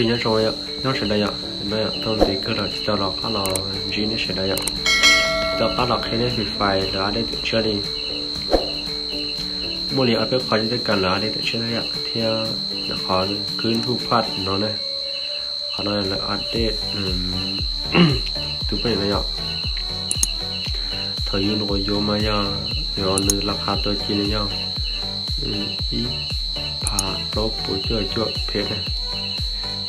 Nyob zoo, nyob sawv daws yom, no yog tau ntev kawg los tsis tau los qab los ntsib nej sawv daws yom. Tsis tau qab los qhia nej Free Fire lawv update tiam tshiab li. Muaj li ob peb qhov cov tej kas lawv update tiam tshiab thiab yom, thiab qhov kwb npuj phaj no na. Qhov no lawv update tus poj niam no yom. Thaum yus los yuav mas yog, yog nws las qha tuaj ci nws yog ib phav plaub puas cuaj cuaj phev na.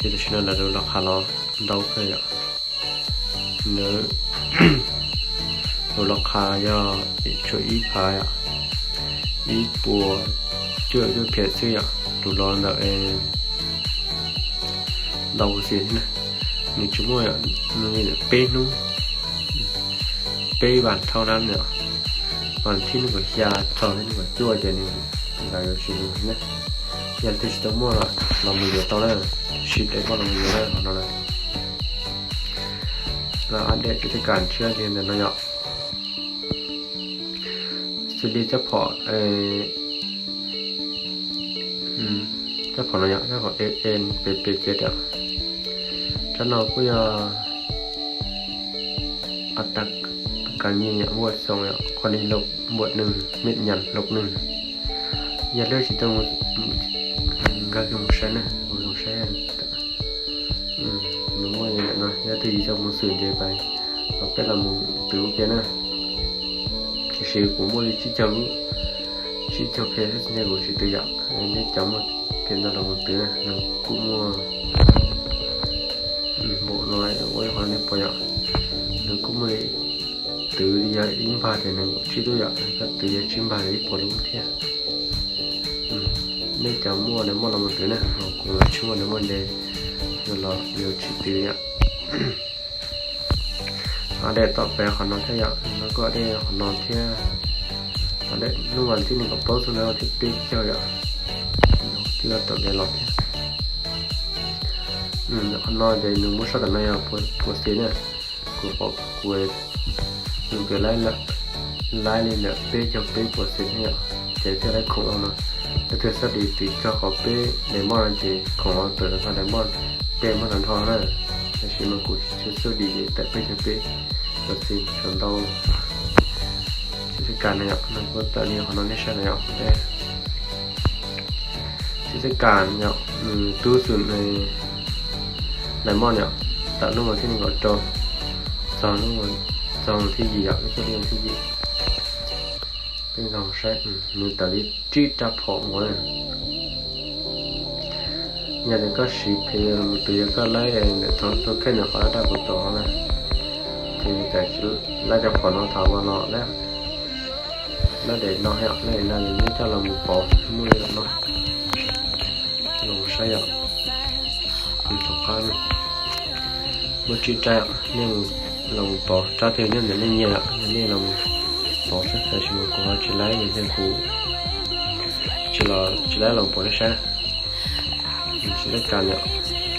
Ces tam sim no lawv las qha los ntau kawg yom. Nws, lawv las qha yog tshuav ib phav yom, ib puas cuaj cuaj phev xwb yom, tus los ntawm ntau xis na. Nws tsis muaj, nws peb hnub, peb vas thauj na yom. Vas thib nees nkaum xya txog thib nees nkaum cuaj ces nws ntawd yuav tsis mus na. Yog leej twg tsis tau muaj los mus yuav tau na, sib dheev koj los mus yuav na qhov no na. Los update cov tej kas tshiab li ntawm no yom. Xws li cov phom, cov phom no yom, cov phom en pem pem ces yom, cov no kuj yog a ta ka nyi yom, npuaj xoom yom, qhov ni lub npuaj neeg, mej nyam lub neeg. Yog leej tsis tau, nkag kiag mus saib na, mus saib. Nws muaj li ntawm no, yog twg yim xyaum mus xwm ces pab los peb los mus twv ua ke na. Tiam sis kuv muaj li tsib caug, tsib caug phev xwb ces kuv tsis twv yom. Nej cov muaj phev ntau los mus twv na, nws kuj muaj npaum no ua ib qho nej pom yom. Nws kuj muaj li twv yog ib npag ces nws tsib lub yom, koj twv yog tsib npag ces ib puas lub thiab. Nej cov muaj nws muaj los mus twv na, kuv los tsis muaj nws muaj ntes, yus los yus tsis twv yom. Update tom pem qhov no thiab yom, no kuj update qhov no thiab. Update hnub vas thib nees nkaum plaub xwb na, thib peb caug yom, twb tau ntes los thiab. Qhov no ces nws muab saib tom no yog puas xis na. Kuv, kuv tus kws laib, laib li ntawm peb caug peb puas xis thiab yom, ces thiaj laib khoom no. Leej twg xab dim twm txog qhov peb diamond no ces khoom no tawm txog diamond peb mob tag nrho na. Tab sis mas kuv tsis xab dim ces tawm peb caug peb puas xis tsuas ntau. Cov tej kas no yom, nws kuj tawm li qhov no nej saib no yom. Cov tej kas yom, nws tub xwm diamond yom, tawm hnub vas thib nees nkaum rau txog, txog vas thib yim yom, ib tug li vas thib yim. Peb nkaus saib, nws tawm li tsib rab phom ua. Yog tias koj siv phev los mus twv, yog koj laib ntawm thaum tus kheej ntawm qhov daj daj puas tom na, ces yus tawm laib cov phom no thaum ua los laib, laib daim no yom, laib daim no yus yeej coj los mus pov muaj li no. Los saib yom, tom qab muaj tsib rab, nej los mus pov, rab twg nyob ntawm nej nyiam yom, nej los mus pov saib, tab sis mas kuv ho tsis laib, yog kuv tsis, tsis laib los pov nej saib. Cov tej kas yom,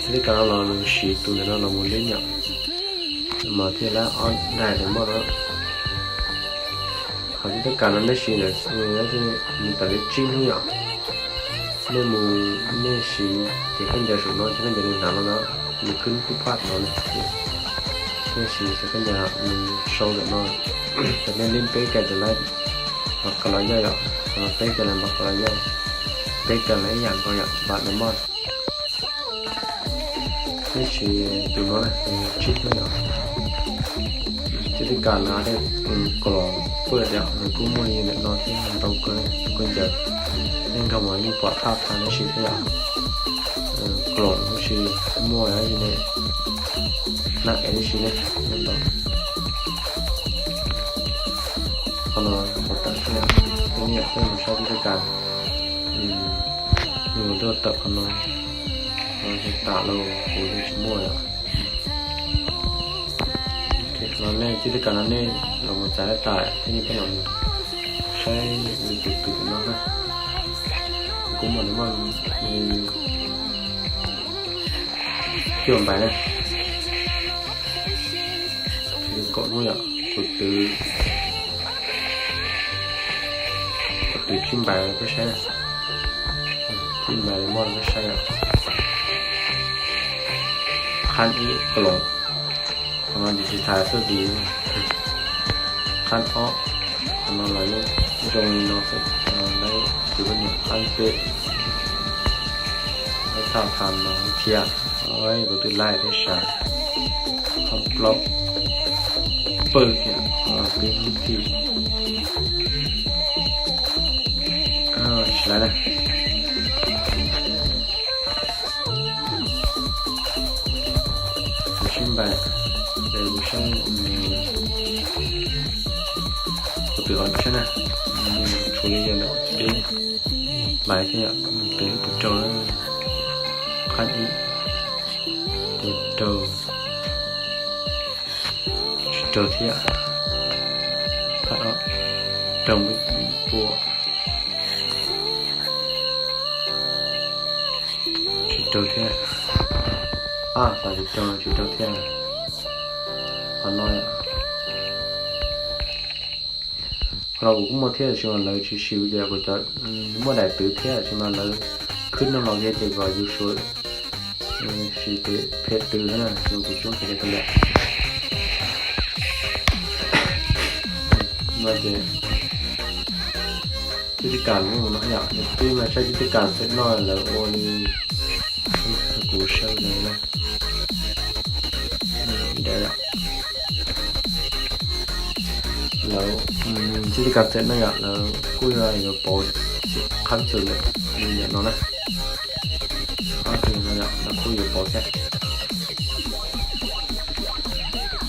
cov tej kas no los nws siv tus ntawm no los mus lib yom, mas thiaj laib ob daim diamond no. Qhov cov tej kas no nej siv ntawm, nws tawm li tsib hnub yom. Nej mus, nej siv ces koj ncaws saum no, ces koj ncaws nws hnav no na, nws kwb npuj phaj no na. Nej siv ces koj ncaws sau ntawm no, ces nej lib peb kas ces laib npav kas los yoj yom, peb kas los npav kas los yoj, peb kas los ib yam nkaus yom, npav diamond. Tab sis tus no na, tsib hnub yom. Cov tej kas no dej, kaus los paj tias nws kuj muaj li ntawm no thiab, ntau kawg, koj ncaws, nej nkag mus yeej pom thaj thaj tab sis thiab yom. Kaus los tab sis muaj li ne, hnab ev tab sis ne, ntau. Qhov no qhov tawm thiab, tej niam peb mus saib cov tej kas, nws tuaj tawm qhov no, tam los kuv yeej tsis muaj yom. Los nej cov tej kas no nej los mus txais tas thiab nej peb los mus saib tus twm no na. Kuv muaj diamond cuaj npaim na. Kaum hnub yom, kuv twv, kuv twv tsib npaim peb saib na. Tsib npaim diamond peb saib yom. Qhab ib kaloos, qhov no ces tsis tas xwb vim qhab ob, qhov no los yeej zoo li no xwb, no lawv tus poj niam qhab peb, lawv thaj tham no thiab, kuv twb laij thiab sas, qhab plaub pawg thiab, peb hnub tij tsis laij na. Kuv sib npais, ces kuv saib, kuv twb qhov tsheb na, tshuav li yog ntawm peb laiv thiab yom, peb puas raug, qhab ib puas raug, tsis raug thiab, qhab ob raug pua, tsis raug thiab, ab, tsis raug, tsis raug thiab. Qhov no, qhov no kuv kuj muaj thiab tab sis mas lawv tsis siv ces kuv cov, muaj daim twv thiab tab sis mas lawv khwb no los kiag ces kom yus suav siv phem twv xwb na, kuv coob ces li tias no ces cib tib kas no yom, twb mas saib cib tib kas xwm noj lawv ua li kuv saib na, lawv cib tib kas xwm noj yom, lawv kuj yog yuav pauv xiv qhab xwm li ntawm no na, qhab xwm no yom, lawv kuj yuav pauv thiab.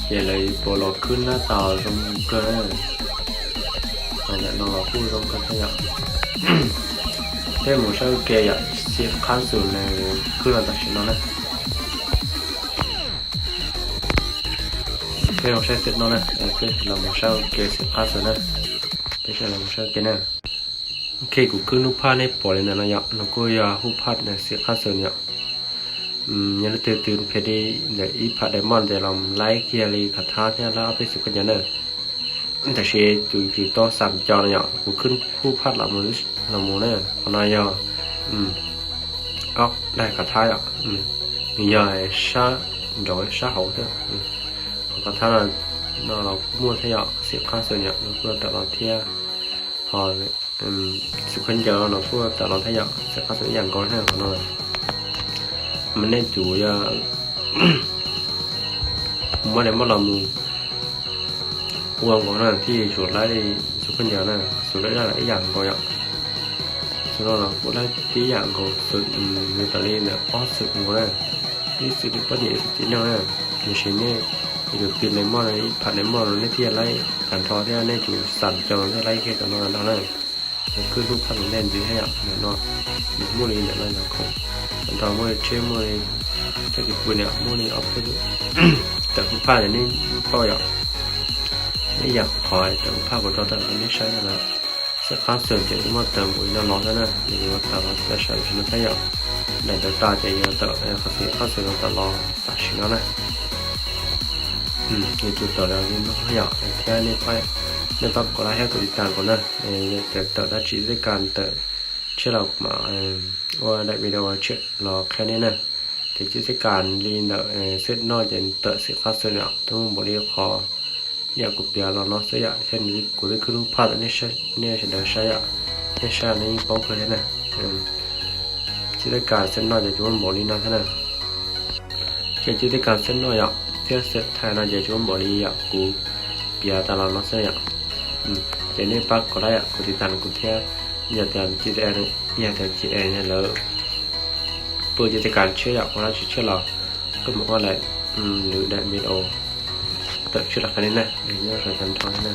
Ces lawv yuav pauv los khwb nab tas zoo kawg na. Ntawm no los kuj zoo kawg thiab yom. Peb mus saib ua ke yom, xiv qhab xwm nws khwb los tam sim no na. Peb los saib xwm no na, peb los mus saib ua ke xiv qhab xwm na. Peb los mus saib ua ke na. Ok, kuv khwb lub phaj nej pom li ntawm no yom, no kuj yog hub phaj xiv qhab xwm yom. Yog leej twg twg phem li ntawm ib phav diamond ces los laib kiag li khav thab thiab lawv ob peb xwm khaub ncaws na. Tab sis tus twg tau xam cov no yom, kuv khwb hub phaj los mus na, qhov no yog ob daim khav thab yom, nws yog sab nraud sab hauv thiab. Qhov khav thab no los kuj muaj thiab yom, xiv qhab xwm yom, nws kuj tawm los thiab. Ho xwm khaub ncaws no los kuj tawm los thiab yom, xiv qhab xwm ib yam nkaus thiab qhov no. Mas nej tus yog muab diamond los mus ua nkaus na thiaj yuav tsum laib li xwm khaub ncaws na, xwm laib los ib yam nkaus yom. Xwm no los kuj laib tib yam nkaus, xwm nws tawm li ntawm ob xwm nkaus na, ib xwm li poj niam ib xwm txiv neej na. Tiam sis nej yuav twg diamond no ib phav diamond no nej thiaj laib tag nrho thiab nej tus xam cov no thiaj laib kiag cov no tag nrho na. Khwb hub phaj ntej ntxiv thiab yom, ntawm no muaj li ntawm no yog khoom tag nrho, muaj li tsheb, muaj li txoj kev pw niam, muaj li ob peb tawm hub phaj ntawm nej paub yom. Ib yam qhov tawm hub phaj kuv tso tawm rau nej saib no na. Xiv qhab xwm ces kuj muaj tawm npaum li no los thiab na, nws yuav tawm los txog sawv tsis no thiab yom. Daim ntawd tas ces yuav tawm qhov xiv qhab xwm no tawm los tam sim no na. Nws tus tawm los li no yom, thiab nej pab kom like thiab kom tiv tas kuv na. Tawm dab tsi tej kas tawm tshiab los kuv mam ua daim video tshiab los qhia nej na. Ces cib tej kas li ntawm xwm noj ces tawm xiv qhab xwm yom, twb muaj npaum li qhov yam kuv piav los no xwb yom, thiab kuv twb khwb lub phaj rau nej sawv daws saib yom, nej saib nej yeej paub kawg thiab na. Cib tej kas xwm noj ces tsuas muaj npaum li no thiab na. Ces cib tej kas xwm noj yom, thiab xwm thaij no ces tsuas muaj npaum li yom kuv piav tas los no xwb yom. Ces nej pab kom like yom, kom tiv tas kuv thiab, yog tias cib tej, yog tias cib es lawv pw cib tej kas tshiab yom, ua dab tsi tshiab los kuv mam ua lawm lwm daim video tawm tshiab los qhia nej na. Nyob zoo tag nrho na.